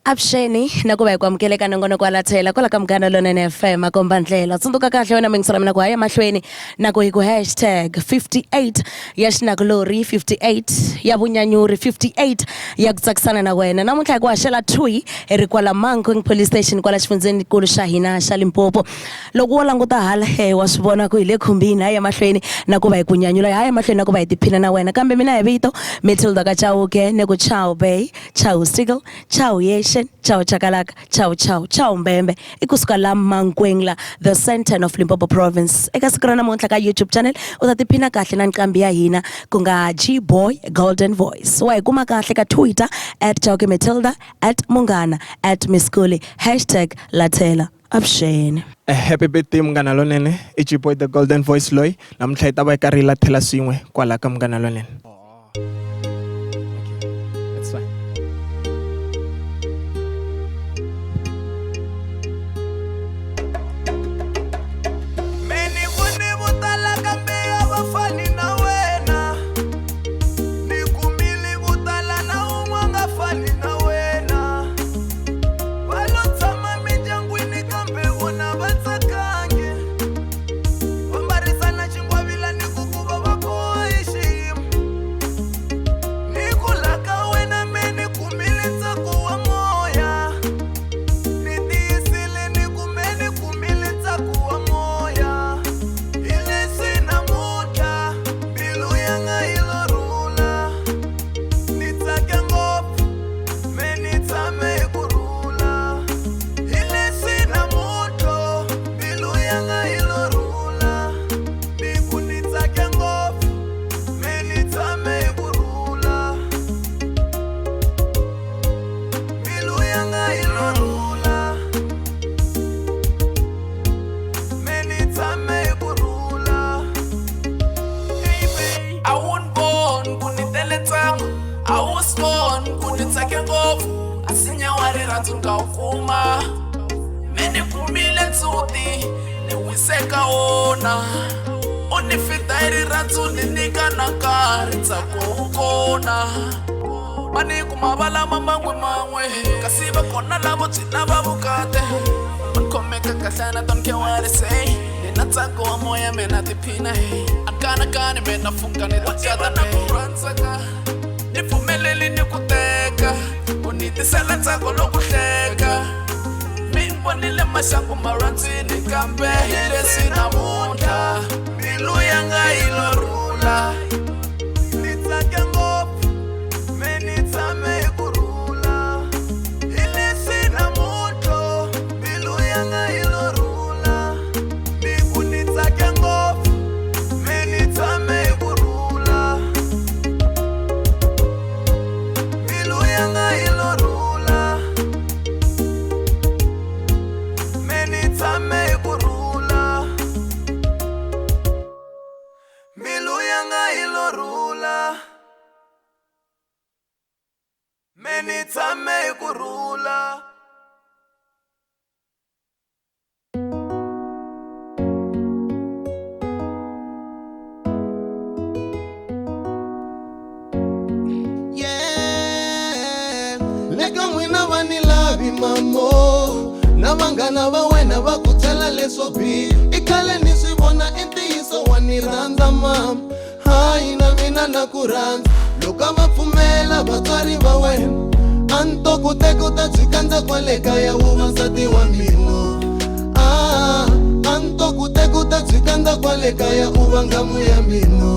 Avuxeni na ku va hi ku amukela eka nongonoko wa Lathela kwala ka Munghana Lonene FM makomba ndlela tsundzuka kahle wena mingisela mina ku haya mahlweni na ku hi ku hashtag 58 ya xinakulorhi 58 ya vunyanyuri 58 ya ku tsakisana na wena namuntlha hi ku haxela 2 hi ri kwala Mankweng Police Station kwala xifundzhenikulu xa hina xa Limpopo loko wo languta hala he wa swi vona ku hi le khumbini hayi emahlweni na ku va hi ku nyanyula hayi emahlweni na ku va hi tiphina na wena kambe mina hi vito Matilda Kachauke ne ku chao bay chao Siegel Chao Yeshen, Chao Chakalaka, Chao Chao, Chao Mbembe. I kusuka la Mankweng la, the center of Limpopo province. Eka siku ra namuntlha ka YouTube channel u ta tiphina kahle na nqambi ya hina ku nga G-Boy Golden Voice. Wa hi kuma kahle ka Twitter at Chauke Matilda, at Munghana, at Miss Kuli, hashtag Lathela. Avuxeni. Happy birthday munghana lonene i G-Boy the Golden Voice loyi namuntlha hi ta va hi karhi hi lathela swin'we kwala ka munghana lonene. That's fine. Meni vone vo tala kambe a va fani na wena ni kumile vo tala na un'we a nga fani na wena va lo tshama mindyangwini kambe vona va tsakangi va mbarisana xingwavila ni ku ku va va boha hi xiyimo ni ku la ka wena me ni kumile ntsako wa moya ni tiyisile ni ku me ni kumile ntsako wa moya hi leswi namuntlha mbilu ya nga yi lo rhula ni tsake ngopfu me ni tshame hi ku rhula hi leswi namuntlha mbilu ya nga yi lo rhula ni ku ni tsake ngopfu me ni tshame hi ku rhula mbilu ya nga yi lo rhula me ni tshame hi ku rhula A wu ni voni ku ni tele ntsako a wu swi voni ku ni tsake ngopfu a sinya wa rirhandzu nga wu kuma me ni kumile ndzhuti ni wise ka wona u ni fita hi rirhandzu ni nyika na nkarhi ntsako wu kona va ni kuma va lama man'we man'we kasi va kona lavo byi lava vukati va ni khomeka kahle na don't care what they say ni na ntsako wa moya mina tiphina he a kanakani mina pfuka ni ta na ku rhandzaka ni pfumeleli ni ku teka u ni tisela ntsako loko hleka mi vonile maxangu marhandzwini kambe hi leswi namuntlha mbilu ya nga yi lo rhula ni tsake ngopfu me ni tshame hi ku rhula hi leswi namuntlha mbilu ya nga yi lo rhula ni ku ni tsake ngopfu me ni tshame hi ku rhula mbilu ya nga yi lo rhula me ni tshame hi ku rhula mbilu ya nga yi lo rhula me ni tshame hi ku rhula. Yeah. Le ka n'wina va ni lavi mamo na vanghana va wena va ku byela leswo biha i khale ni swi vona i ntiyiso wa ni rhandza mama hayi na mina na ku rhandza loko a va pfumela vatswari va wena a ni to ku teka u ta byi kandza kwale kaya wu va nsati wa mina a a ni to ku teka u ta byi kandza kwale kaya u va nghamu ya mina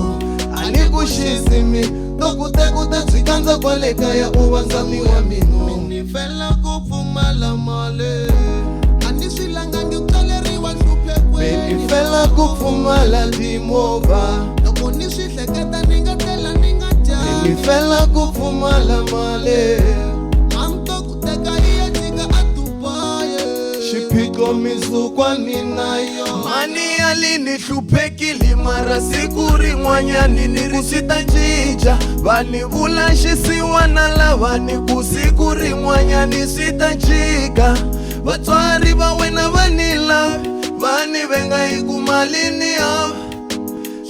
a ni ku xisi mi to ku teka u ta byi kandza kwale kaya u va nsati wa mina ni fela ku pfumala mali a ni swi langangi ku tswaleriwa nhluphekweni ni fela ku pfumala timovha loko ni swi hleketa ni nga tlela ni nga dyangi ni fela ku pfumala mali a ni to ku teka yi ya jika a Dubai xiphiqo mizukwa ni na yona mani ya li ni hluphekile mara siku rin'wanyani ni ri swi ta cinca va ni vula xisiwana lava ni ku siku rin'wanyani swi ta jika vatswari va wena va ni lavi va ni venga hi ku mali ni hava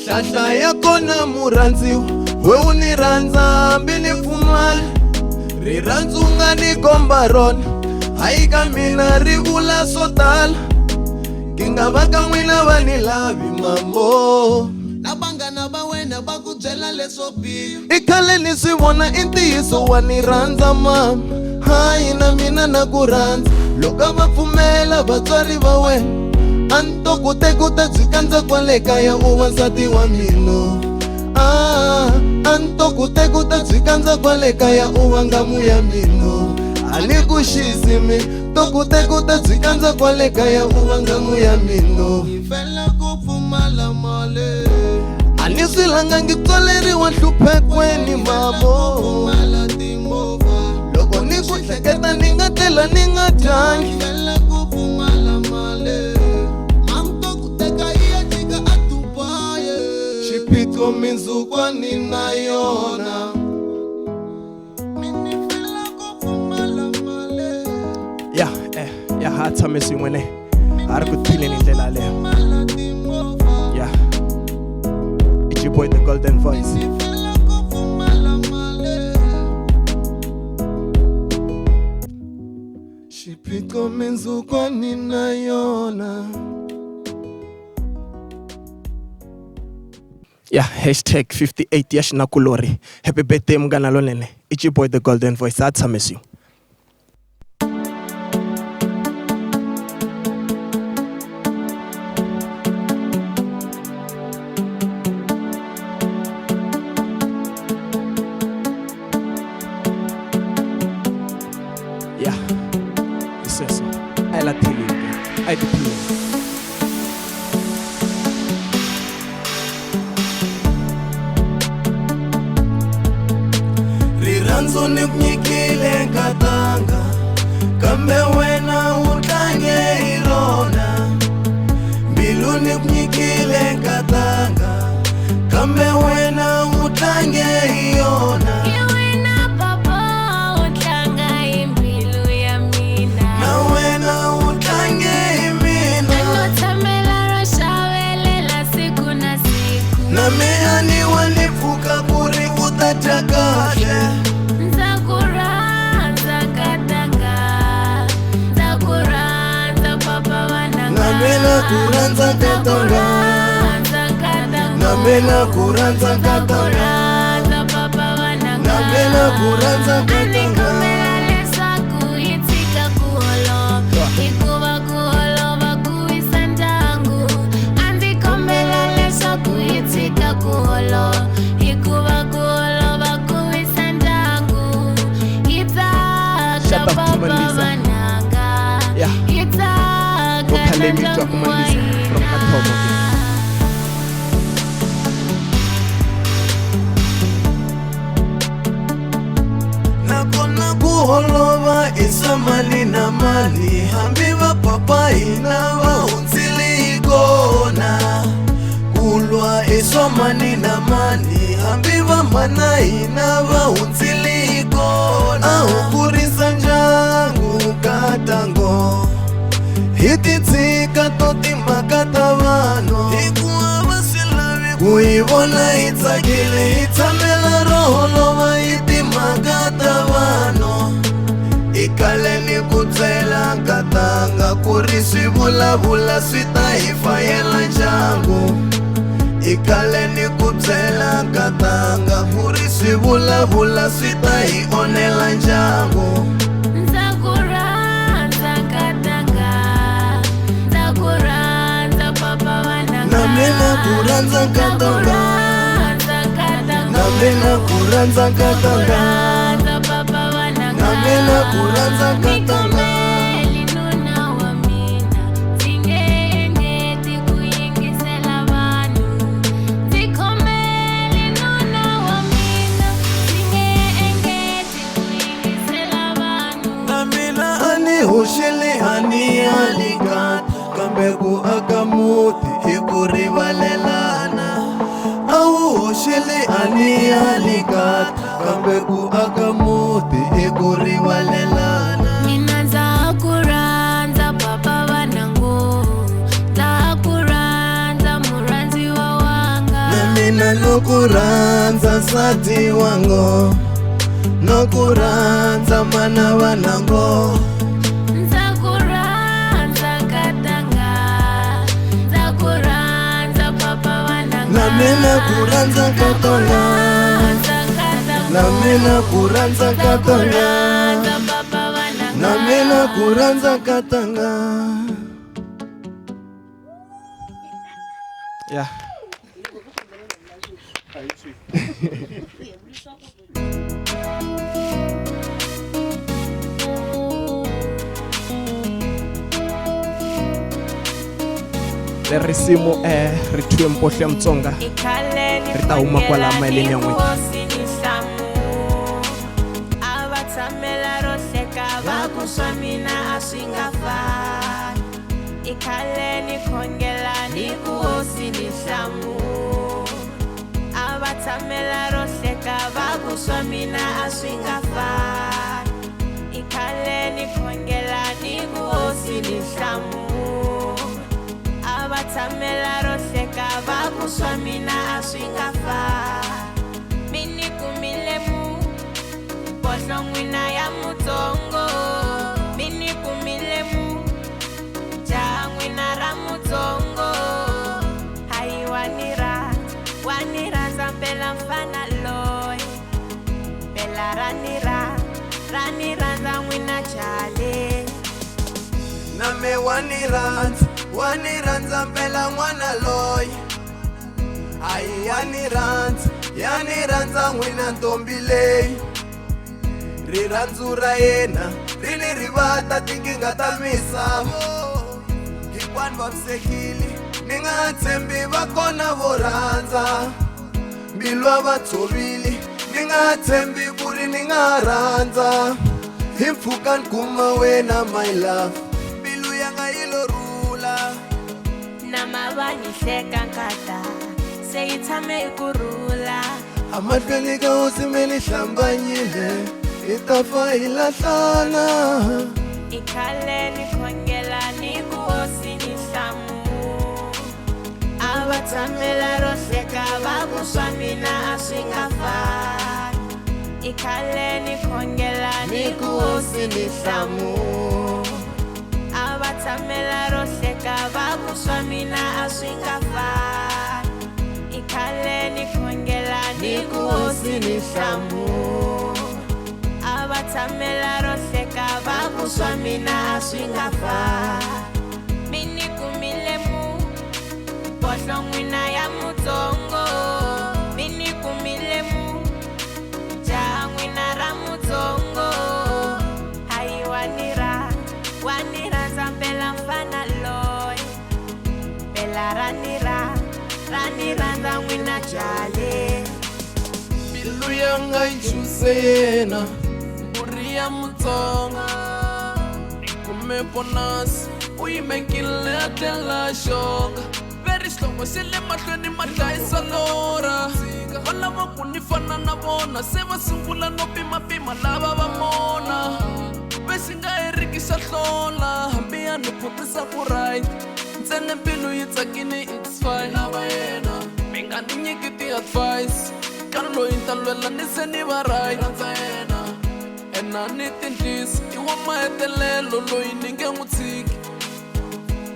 hlahla ya kona murhandziwa we u ni rhandza hambi ni pfumala Rirhandzu nga ni komba rona hayi ka mina ri vula swo tala ki nga va ka n'wina va ni lavi mambo na vanghana va wena va ku byela leswo biha i khale ni swi vona i ntiyiso wa ni rhandza mama hayi na mina na ku rhandza loko va pfumela vatswari va wena a ni to ku tekuta byi kandza kwale kaya u va nsati wa mina a ni to ku tekuta byi kandza kwale kaya u va ngamu ya mina a ni ku xisi mi to ku tekuta byi kandza kwale kaya u va ngamu ya mina ni fela ku pfumala mali a ni swi langangi tswaleriwa nhluphekweni mamo loko ni ku hleketa ni nga tlela ni nga dyangi xiphiqo mindzhukwa ni na yona ya ya ha tshame swin'we ne a ri ku phileni hi ndlela yaleyo ya it's your boy the golden voice. Xiphiqo mindzhukwa ni na yona. Ya hashtag 58 ya xinakulori. Happy birthday munghana lonene. It's your boy the golden voice. A tshame swin'we. Ya hi sweswo a hi latheleni a hi tiphini. Rirhandzu ni ku nyikile nkatanga kambe wena u tlange hi rona mbilu ni ku nyikile nkatanga kambe wena u tlange hi yona Hi wena papa u tlanga hi mbilu ya mina na wena u tlange hi mina no tshamela ro xavelela siku na siku na mina ni wa ni pfuka ku ri u ta dya kahle. Ndza ku rhandza nkatanga ndza ku rhandza papa vananga Na mina ku rhandza nkatanga na mina ku rhandza nkatanga rhandza papa vananga na mina ku rhandza A ni nkatanga. kombela leswaku hi tshika ku holova hikuva ku holova ku wisa ndyangu a ndzi kombela leswaku hi tshika ku holova hikuva ku holova ku wisa ndyangu hi tsaka Shout out to papa Mandisa. vananga Yeah. hi tsaka Vocal na leyi mi twaku ndyangu wa Mandisa from hina. Kathomo. Nakona ku holova i swa mani na mani hambi va papa hina va hundzile hi kona ku lwa i swa mani na mani hambi va mana hina va hundzile hi kona a ho kurisa ndyangu katango hi titshika to timhaka ta vanhu hikuva va swi lavi ku hi vona hi tsakile hi tshamela ro holova hi timhaka ta vanhu i khale ni ku byela nkatanga ku ri swi vulavula swi ta hi fayela ndyangu i khale ni ku byela nkatanga ku ri swi vulavula swi ta hi onhela ndyangu. Ndza ku rhandza nkatanga ndza ku rhandza papa vananga Na mina ku rhandza nkatanga na mina ku rhandza nkatanga rhandza papa vananga na mina ku rhandza nkatanga. Ni kombeli nuna wa mina ndzi nge engeti ku yingisela vanhu ndzi khomeli nuna wa mina ndzi nge engeti ku yingisela vanhu Na mina a ni hoxili a ni yali kata kambe ku aka muti i ku rivalelana a wu hoxili a ni yali kata kambe ku aka muti i ku rivalelana. Mina ndza ku rhandza papa vanango ndza ku rhandza murhandziwa wanga Na mina no ku rhandza nsati wango Na ku rhandza mana vanango. Ndza ku rhandza nkatanga, ndza ku rhandza papa vananga. Na mina ku rhandza nkatanga, na mina ku rhandza nkatanga, na mina ku rhandza nkatanga. Yeah. Le risimu ri thyiwe mpohlo ya Mutsonga ri ta huma kwala maheleni ya n'hweti. A va tshamela ro hleka va ku swa mina a swi nga fani. I khale ni khongela ni ku hosi ni hlamu. A va tshamela ro hleka va ku swa mina a swi nga fani. I khale ni khongela ni ku hosi ni hlamu. A va tshamela ro hleka va ku swa mina a swi nga fani. Mi ni kumile mu poso n'wina ya Mutsongo. Mi ni kumile mu jaha n'wina ra Mutsongo. Hayi wa ni rhandza, wa ni rhandza mpela mfana loyi. Mpela ra ni ra ni rhandza n'wina jale. Na me wa ni rhandza, wa ni rhandza mpela n'wana loyi. Hayi ya ni rhandza, ya ni rhandza n'wina ntombi leyi. Rirhandzu ra yena ri ni rivata tinkingha ta misava. Hinkwani vavisekile ni nga tshembi va kona vo rhandza. Mbilu a va tshovile ni nga tshembi ku ri ni nga rhandza. Hi mpfhuka ni kuma wena my love, mbilu ya nga yi lo rhula. Na ma va ni hleka nkata, se yi tshame hi ku rhula. Amahlweni ka hosi me ni hlambanyile, hi ta fa hi lahlana. I khale ni khongela ni ku hosi ni hlamu. A va tshamela ro hleka va ku swa mina a swi nga fani. I khale ni khongela ni ku hosi ni hlamu. A va tshamela ro hleka va ku swa mina a swi nga fani. I khale ni khongela ni ku hosi ni hlamu. A va tshamela ro hleka va ku swa mina a swi nga fani. Mi ni kumile mu poso n'wina ya Mutsongo. Mi ni kumile mu jaha n'wina ra Mutsongo. Hayi wa ni rhandza, wa ni rhandza mpela mfana loyi. Mpela ra ni ra ni rhandza n'wina jale. Mbilu ya nga yi chuse yena, mburi ya Mutsonga. Ni kume bonus, u yimekile a tlhela a xonga. Ve ri xihlovo xa le mahlweni ma dlayisa lora. Va lava ku ni fana na vona, se va sungula no pimapima lava va mona. Ve xi nga heriki xa hlola, hambi ya ni phutisa ku right. Ntsena mbilu yi tsakile, it's fine. Lava yena, mi nga ni nyiki ti-advice. Ka loyi ni ta lwela ni se ni va right. Rhandza yena, ena ni tindlisi. I wa mahetelelo loyi ni nge n'wi tshiki.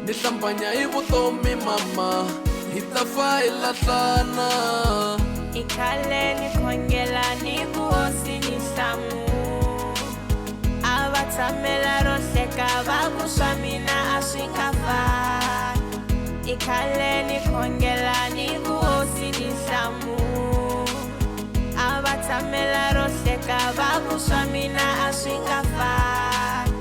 Ni hlambanya hi vutomi mama, hi ta fa hi lahlana. I khale ni khongela ni ku hosi ni hlamu. A va tshamela ro hleka va ku swa mina a swi nga fani. I khale ni khongela ni ku hosi ni hlamu. A va tshamela ro hleka va ku swa mina a swi nga fani.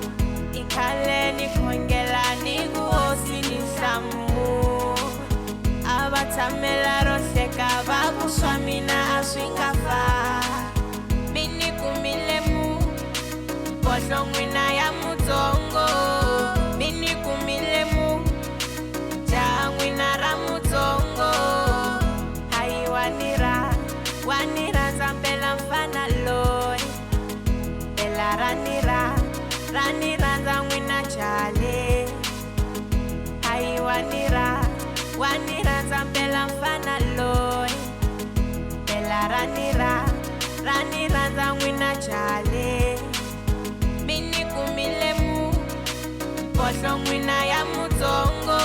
I khale ni khongela ni ku hosi ni hlamu. A va tshamela ro hleka va ku swa mina a swi nga fani. Mi ni kumile mu poso n'wina ya Mutsongo. Mi ni kumile mu jaha n'wina ra Mutsongo. Hayi wa ni wa ni rhandza mpela mfana loyi. Mpela ra ni ra ni rhandza n'wina jale. Hayi wa ni wa ni rhandza mpela mfana loyi. Mpela ra ni Ra ni rhandza n'wina chale. Mi ni kumile mu bohlo n'wina ya mutsongo.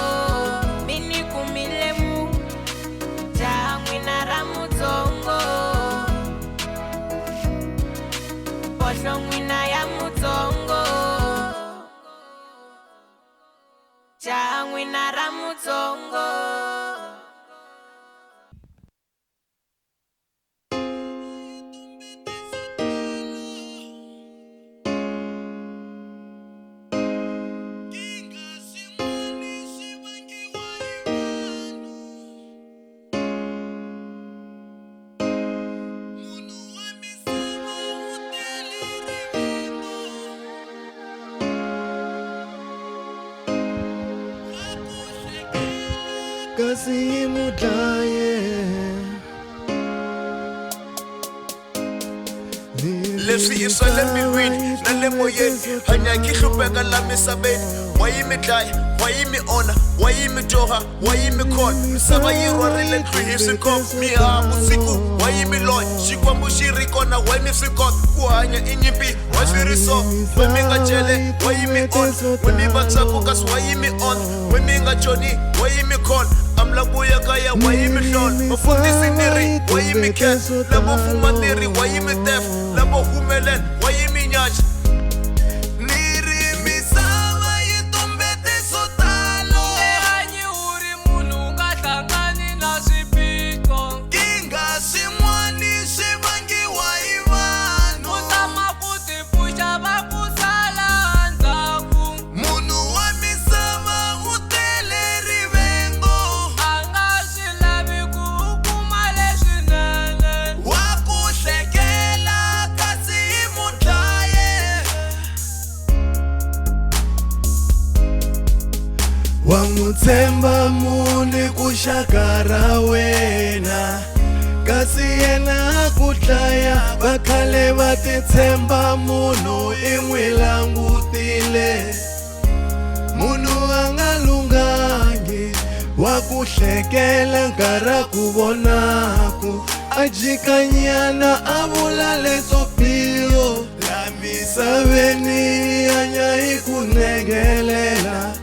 Mi ni kumile mu jaha n'wina ra mutsongo. Bohlo n'wina ya mutsongo. Jaha n'wina ra mutsongo. Kasi yi mu dlaye. Leswi i swa le mbilwini na le moyeni, hanya ki hlupheka la misaveni. Wa yi mi dlaya, wa yi mi onha, wa yi mi dyoha, wa yi mi khona. Misava yi rhwarile ndlu hi swikhombo, mi haha vusiku, wa yi mi loya. Xikwembu xi ri kona, wa mi swi kota ku hanya i nyimpi, wa swi ri so. We mi nga jele, wa yi mi onha, we mi vabyaku kasi wa yi mi onha, we mi nga joni, wa yi mi khona. Amla ku ya kaya, wa yi mi hlola. Mafundhisi ni ri, wa yi mi khensa. Lavo fuma ni ri, wa yi mi tefa. Lavo humelela, wa yi mi nyacha. Ni ri misava yi tumbete swo talo. Nge hanyi u ri munhu u nga hlangani na swiphiqo. Nkingha swin'wani swi vangiwa hi vanhu. U tama ku tipfuxa va ku sala ndzhaku. Munhu wa misava u tele rivengo. A nga swi lavi ku u kuma leswinene. Wa ku hlekela kasi i mudlaye. Wa n'wi tshemba munhu ku xaka ra wena, kasi yena a ku dlaya. Va khale va titshemba munhu i n'wi langutile. Munhu a nga lunghangi, wa ku hlekela nkarhi a ku vonaku. A jikanyana a vula leswo biha. La misaveni hi hanya hi ku nengelela.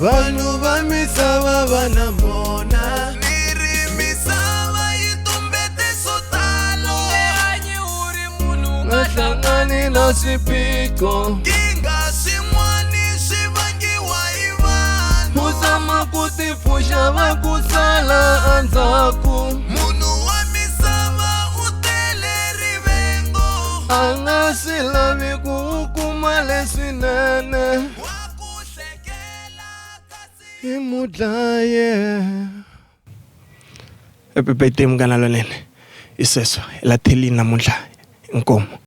Vanhu va misava va na mona. Ni ri misava yi tumbete swo talo. Nge hanyi u ri munhu u Nga nga hlangani na swiphiqo. Nkingha swin'wani swi vangiwa hi vanhu. U zama ku tipfuxa va ku sala endzhaku. Munhu wa misava u tele rivengo. A nga swi lavi ku u kuma leswinene. Wa ku hlekela kasi I mudlaye. Happy birthday munghana lonene. Hi sweswo hi la thelini namuntlha inkomu.